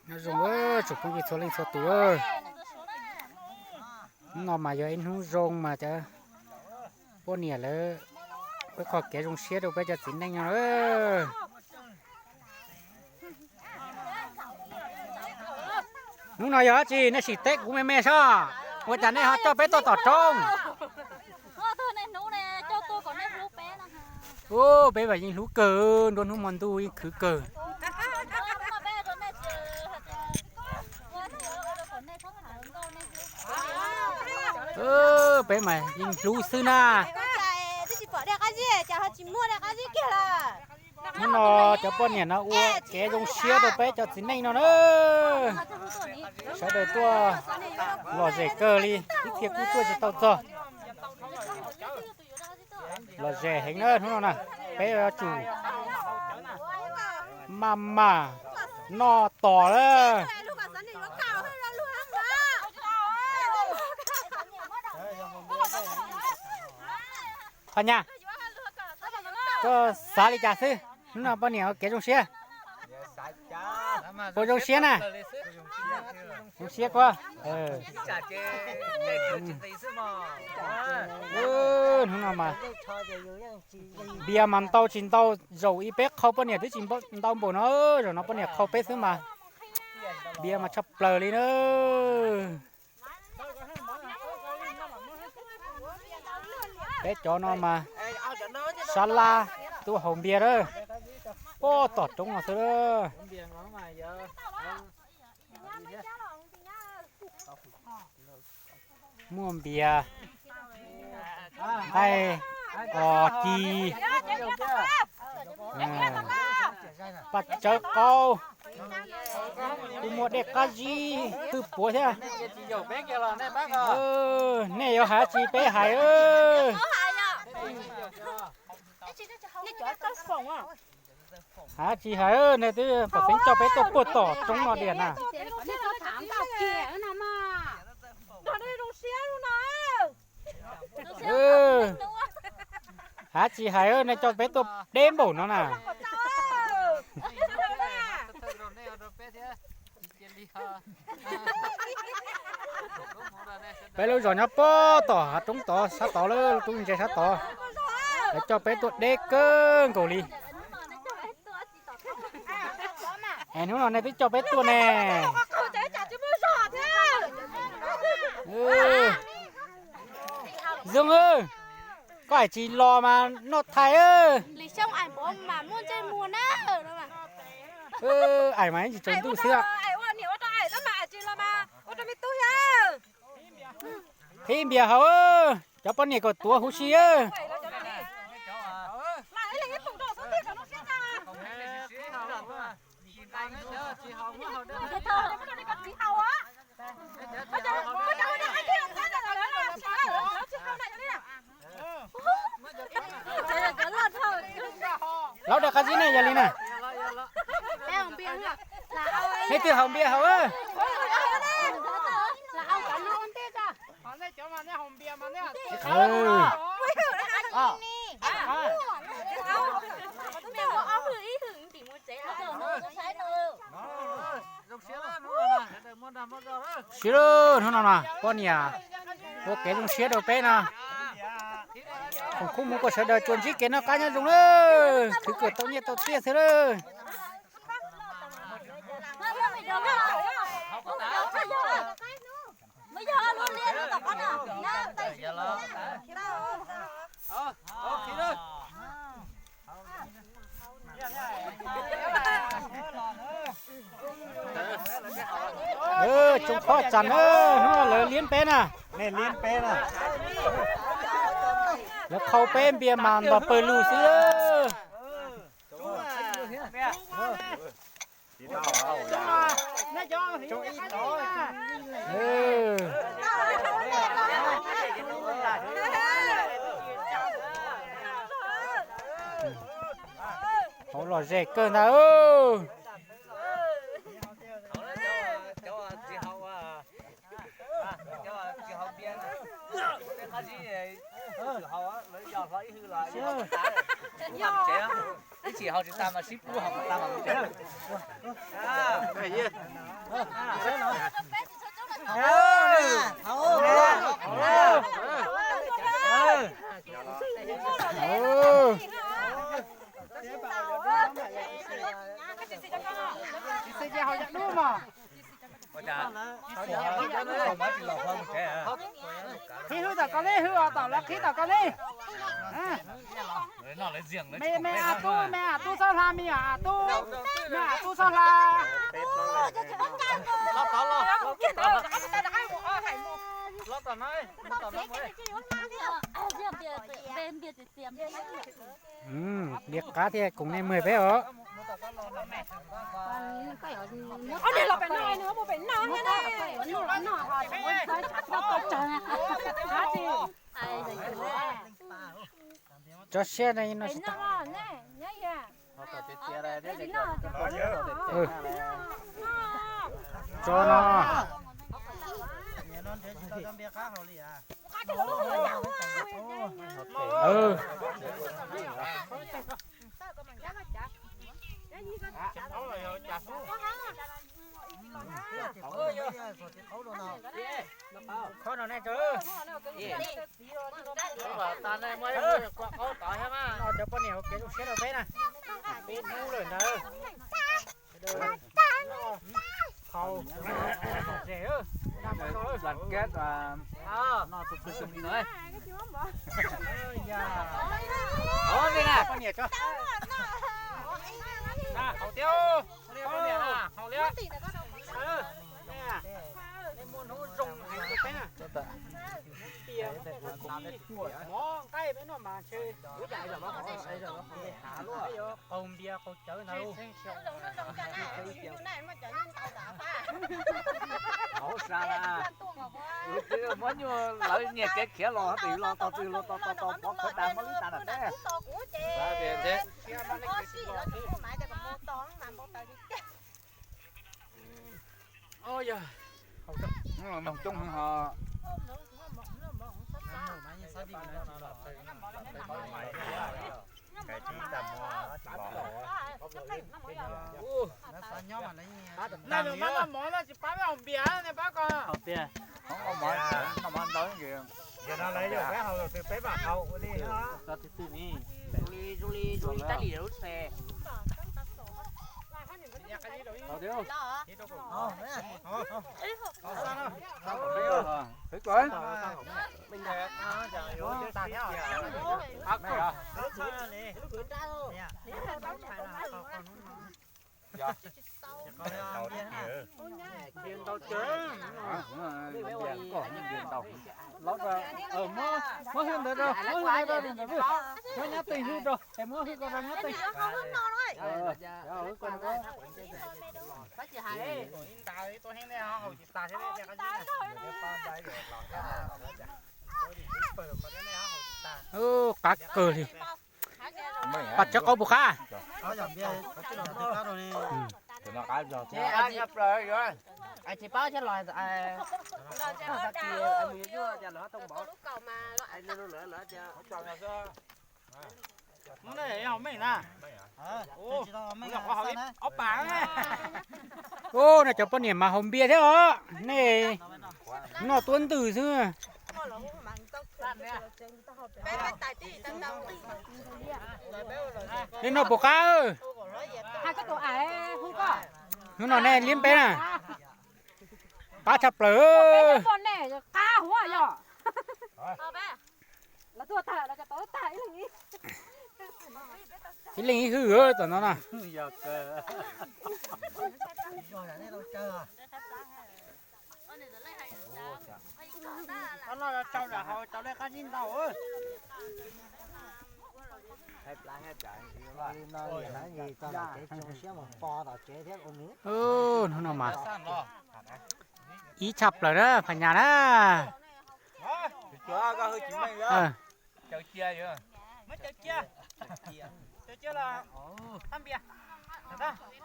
Nyob zoo tsoom phooj ywg txhua leej txhua tus. Hnub no mas yog ib hnub zoo mas cov poj niam lawv ua qhov kev zoo siab rau peb cov txiv neej no. Hnub no yog dab tsi nej sim teb kuv me me soj, ua cas nej ho coj peb tuaj tom roob? Ub, peb mas yeej hlub kawg, nruab hnub hmo ntuj yeej khwv kawg. Peb mas yeej hlub xwb na. Hnub no cov poj niam no ua kev zoo siab rau peb cov txiv neej no na. Sawv daws tuaj lom zem kawg li, ib txhia kuj tuaj tsis tau txog. Lom zem heev na hnub no na, peb yuav tsum maj mam noj tos lawm. Phas Nyas, koj xav li cas xwb? Hnub no poj niam ua kev zoo siab. Puas zoo siab na? Zoo siab koj. Hnub no mas npias mas ntau tsis ntau, zaum ib peb qhau poj niam twb tsis ntau npaum no, zaum no poj niam qhau peb xwb mas npias mas tshaj plaws li na. Peb cov no mas sab laj tuaj haus npias lawm, pem tom roob no xwb. Muaj npias, nqaij, os, ci, paj tsawb qaub, kuj muaj dej qab zib hwj puav thiab. Nej yuav hais dab tsi peb hais. Hais dab tsi hais, nej twb pom xeeb coj peb tuaj puag tom roob no tiag na. Hais dab tsi hais, nej coj peb tuaj deb npaum no na. Peb lub zos nyob puag tom hav roob tod sab tod, lub roob ntse sab tod. Lawv coj peb tuaj deb kawg nkaus li. Es hnub no nej twb coj peb tuaj ne. Zoo, koj hais tsis los mas noj thaiv. Aim mas tsis tsaus ntuj xwb. Qhib npias haus, cov poj niam kom tuav huv si. Lawv daim qab zib ne, yog li na. Nej twb haus npias haus. Siv lawm, hnub no mas poj niam ua kev zoo siab rau peb no. Foom koob hmoov kom sawv daws tsuas ntsib kev noj qab nyob zoo lawm, khwv kawm tau nyiaj tau txiaj xwb lawm. Tsoom phooj ywg na, hnub no lawv liab peb na. Lawv qhau peb npias mas ntos pawg lug xwb. Hauv lom zem kawg ntag. Tsis haus tsis tas mas sib pub haus tas mas mus tsev. Qhib hwb tom koj li, hwb os tom lawv qhib tom koj li. Me, me a tub, me a tub txhob hla, me a tub, me a tub txhob hla. Npias qab thiab koom nej mus peb os. Tso siab no tsis tau. Tso no. Khob no nej tso. Cov poj niam hauv kev zoo siab rau peb na. Peb hnub lawm ntag. Hau, zes, noj tus twg xyoo li no. Poj niam tso. Haus thiab, poj niam haus li. Nej muaj hnub zoo heev rau peb na. Tias mov nqaij peb noj mas ntshe qaug npias qaug cawv ntag. Muab nyuag lawv nyiag kev khiav los tes los tau twg los tau tau tau pov khawv tas muab lub tas na teb. Moog coob heev ho. Naj nws mas noj mov no tsis pab peb haus npias ne pab ko. Hauv tiag, noj mov ntau. Yog no lawv yuav peb haus tus twg peb mam haus ua li. Zoo li, zoo li, zoo li Kab Lis lub txhais. Muab hwj ntawd rau, muab hwj ntawd rau, muab nyab tes hwj rau, es muab hwj ko rau nyab tes. Qab kawg li. Paj tsawb qaub puas qab? Ub, no cov poj niam mas haus npias thiab os, nej noj tuab ntws xwb. Nej noj puas qab? Hnub no nej liab peb na. Qab tshaj plaws. Ib leeg ib hwj tom no na. Hnub no mas ib tshaj plaws na Phas Nyas na.